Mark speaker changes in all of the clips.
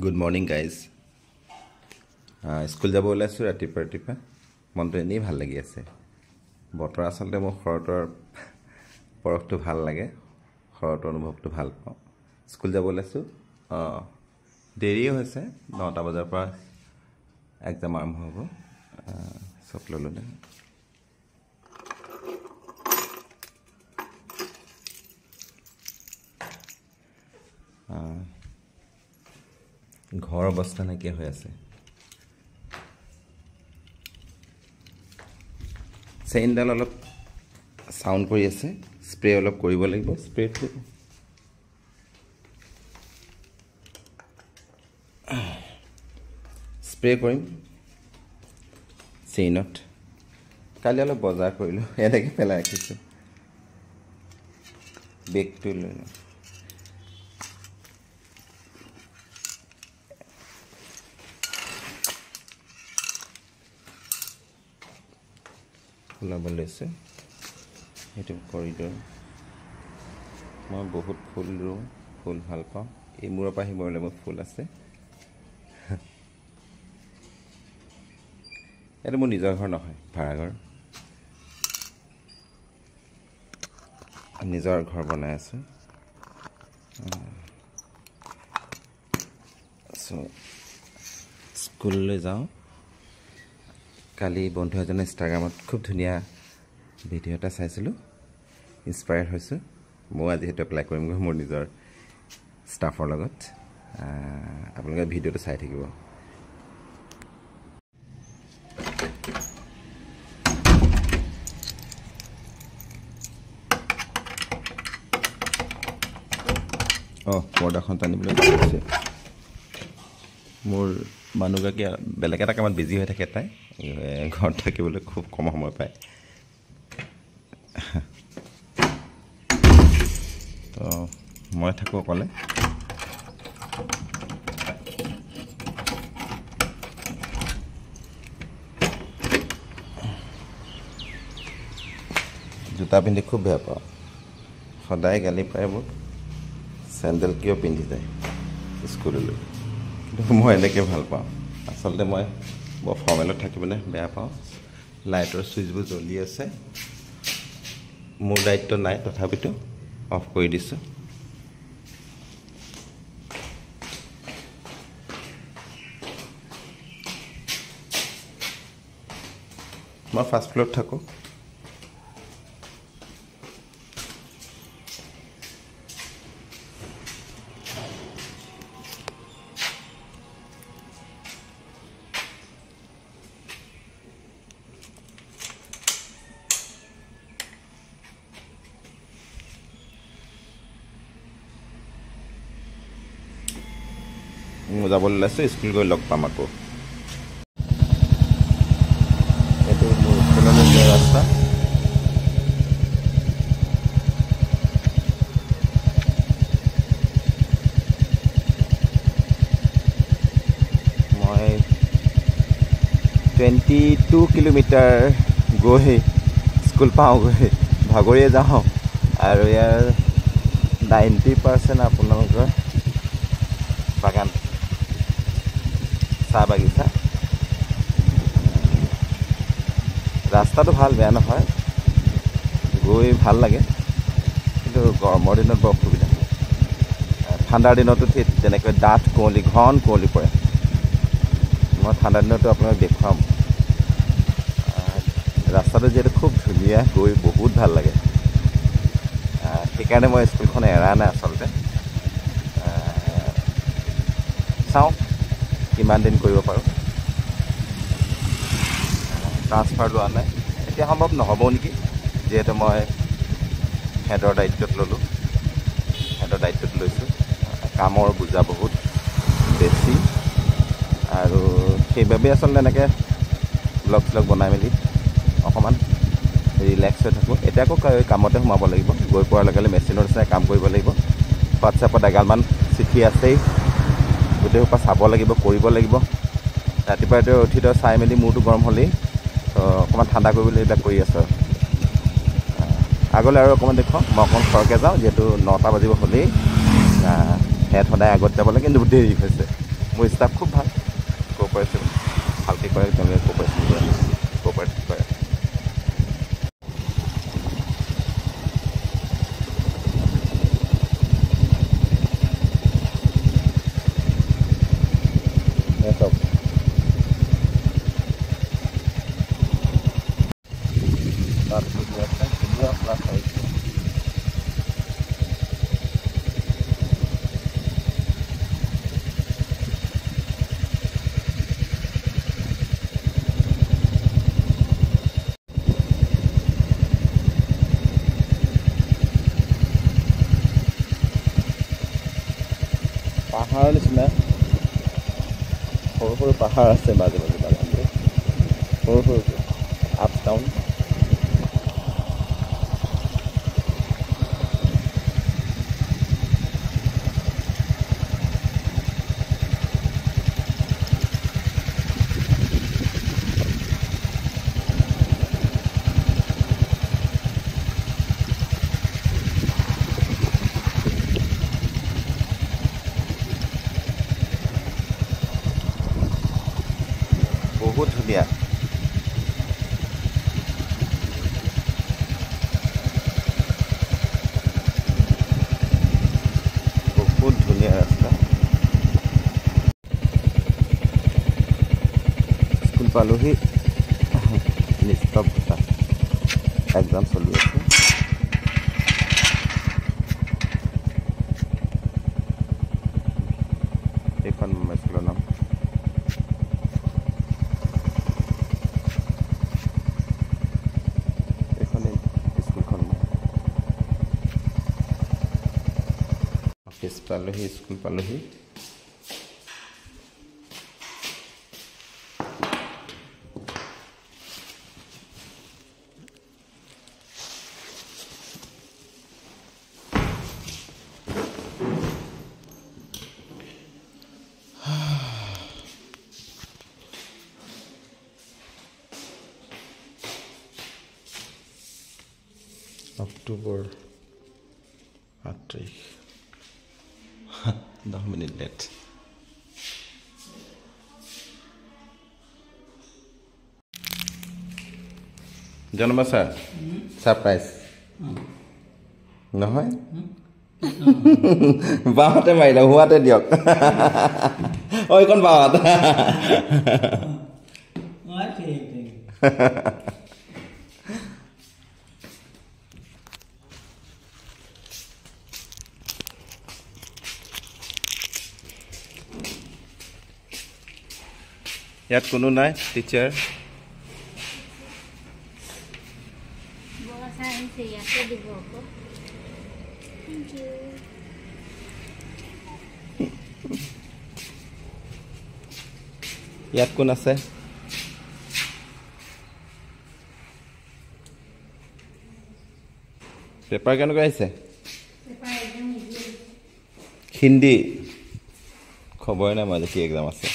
Speaker 1: Good morning guys. School যাব ওলাইছোঁ ৰাতিপুৱা ৰাতিপুৱা। মনটো এনেই ভাল লাগি আছে। বতৰ আচলতে মোৰ শৰতৰ পৰশটো ভাল লাগে, শৰতৰ অনুভৱটো ভাল পাওঁ। স্কুল যাব ওলাইছোঁ, দেৰিও হৈছে, 9টা বজাৰ পৰা এক্সাম আৰম্ভ হ'ব। চব ল'লোঁ দে। ঘৰ অৱস্থা নাইকিয়া হৈ আছে। চেইনডাল অলপ চাউণ্ড কৰি আছে, স্প্ৰে অলপ কৰিব লাগিব। স্প্ৰেটো স্প্ৰে কৰিম চেইনত। কালি অলপ বজাৰ কৰিলোঁ, এনেকৈ পেলাই ৰাখিছোঁ। বেগটো লৈ লওঁ। ওলাব লৈছে। সেইটো কৰিডৰ। মই বহুত ফুল ৰুওঁ, ফুল ভাল পাওঁ। এই মূৰৰ পৰা সিমূৰলৈ মোৰ ফুল আছে। এইটো মোৰ নিজৰ ঘৰ নহয়, ভাড়াঘৰ। নিজৰ ঘৰ বনাই আছোঁ। চ' স্কুললৈ যাওঁ। কালি বন্ধু এজনে ইনষ্টাগ্ৰামত খুব ধুনীয়া ভিডিঅ' এটা চাইছিলোঁ, ইনস্পায়াৰ হৈছোঁ। ময়ো আজি সেইটো এপ্লাই কৰিমগৈ মোৰ নিজৰ ষ্টাফৰ লগত। আপোনালোকে ভিডিঅ'টো চাই থাকিব। অঁ, পৰ্দাখন টানিবলৈ গৈছে। মোৰ মানুহগৰাকী বেলেগ এটা কামত বিজি হৈ থাকে, তাই ঘৰত থাকিবলৈ খুব কম সময় পায়। তো মই থাকোঁ অকলে। জোতা পিন্ধি খুব বেয়া পাওঁ, সদায় গালি পায় মোক, চেণ্ডেল কিয় পিন্ধি যায় স্কুললৈ। কিন্তু মই এনেকৈ ভাল পাওঁ। আচলতে মই বৰ ফৰ্মেলত থাকিবলৈ বেয়া পাওঁ। লাইটৰ চুইচবোৰ জ্বলি আছে, মোৰ দায়িত্ব নাই, তথাপিতো অফ কৰি দিছোঁ। মই ফাৰ্ষ্ট ফ্ল'ৰত থাকোঁ। মই যাবলৈ ওলাইছোঁ, স্কুল গৈ লগ পাম আকৌ। এইটো মোৰ স্কুললৈ যোৱা ৰাস্তা। মই 22 কিলোমিটাৰ গৈ স্কুল পাওঁগৈ, ভাগৰিয়ে যাওঁ। আৰু ইয়াৰ 90% আপোনালোকৰ বাগান, চাহ বাগিচা। ৰাস্তাটো ভাল, বেয়া নহয়, গৈ ভাল লাগে। কিন্তু গৰমৰ দিনত বৰ অসুবিধা। ঠাণ্ডাৰ দিনতো ঠিক তেনেকৈ ডাঠ কুঁৱলী, ঘন কুঁৱলী পৰে। মই ঠাণ্ডা দিনতো আপোনাক দেখুৱাম। ৰাস্তাটো যিহেতু খুব ধুনীয়া, গৈ বহুত ভাল লাগে। সেইকাৰণে মই স্কুলখন এৰা নাই আচলতে। চাওঁ কিমান দিন কৰিব পাৰোঁ। ট্ৰান্সফাৰ লোৱা নাই, এতিয়া সম্ভৱ নহ'ব নেকি, যিহেতু মই হেডৰ দায়িত্বত ল'লোঁ, হেডৰ দায়িত্বত লৈছোঁ। কামৰ বোজা বহুত বেছি আৰু সেইবাবে আচলতে এনেকৈ ব্লগ শ্লগ বনাই মেলি অকণমান ৰিলেক্স হৈ থাকোঁ। এতিয়া আকৌ কামতে সোমাব লাগিব। গৈ পোৱাৰ লগে লগে মেচিনৰ নিচিনাই কাম কৰিব লাগিব। হোৱাটছএপত এগালমান চিঠি আছেই, গোটেই সোপা চাব লাগিব, কৰিব লাগিব। ৰাতিপুৱা ৰাতিপুৱা উঠি তো চাই মেলি মূৰটো গৰম হ'লেই তো অকণমান ঠাণ্ডা কৰিবলৈ এইবিলাক কৰি আছোঁ। আগলৈ আৰু অকণমান দেখুৱাম। মই অকণমান খৰকৈ যাওঁ, যিহেতু 9টা বাজিব হ'লেই। হেড সদায় আগত যাব লাগে, কিন্তু দেৰি হৈছে। মোৰ ষ্টাফ খুব ভাল, কোঅপাৰেশ্যন ভালকৈ কৰে, তেওঁলোকে কোঅপাৰেশ্যন কৰে, কোঅপাৰেট কৰে। পাহাৰৰ নিচিনা সৰু সৰু পাহাৰ আছে মাজে মাজে বাগানবোৰ, সৰু সৰু আপ ডাউন। বহুত ধুনীয়া। বহুত ধুনীয়া ৰাস্তা। স্কুল পালোহি, নিস্তব্ধতা, এক্সাম চলি আছে। এইখন স্কুলৰ নাম। অফিচ পালোহি, স্কুল পালোহি। অক্টোবৰ 8 তাৰিখ, 10 মিনিট লেট। জন্ম ছাৰ, ছাৰপ্ৰাইজ নহয়, বাঁহতে মাৰিলে, হোৱাতে দিয়ক। অ, এইখন বাঁহত। ইয়াত কোনো নাই টিচাৰ। ইয়াত কোন আছে? পেপাৰ কেনেকুৱা আহিছে? হিন্দী খবৰে নাই, মাজে কি এক্সাম আছে।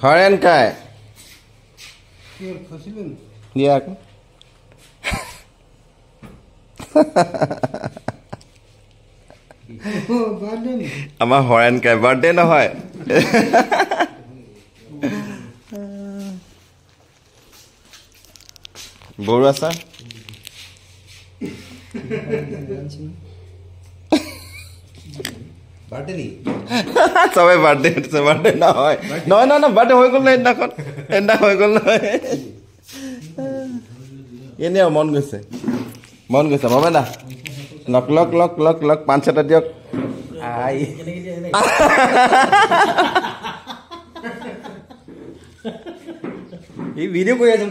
Speaker 1: হৰেণ কাই দিয়া আকৌ। আমাৰ হৰেণ কাই বাৰ্থডে নহয়। বৰুৱা ছাৰ চবে বাৰ্থডে, বাৰ্থডে নহয়, নহয় নহয় বাৰ্থডে হৈ গ'ল নহয়, সেইদিনাখন সেইদিনা হৈ গ'ল নহয়। এনেই আৰু মন গৈছে, মন গৈছে। ভবে না, লক লক লক লক লক 5 এটা দিয়ক। আই
Speaker 2: এই ভিডিঅ' কৰি আছো।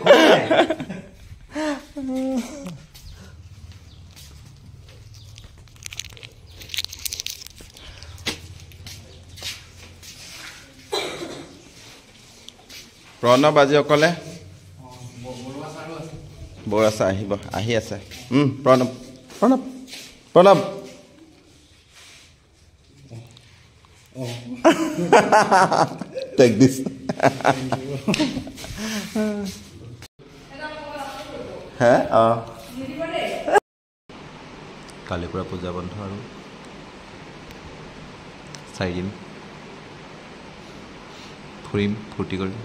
Speaker 1: প্ৰণৱ আজি অকলে, বৰুৱা ছাৰ আহিব, আহি আছে। প্ৰণৱ প্ৰণৱ প্ৰণৱ। Take this. হে অঁ, কালিৰ পৰা পূজা বন্ধ আৰু 4 দিন ফুৰিম, ফূৰ্তি কৰিম।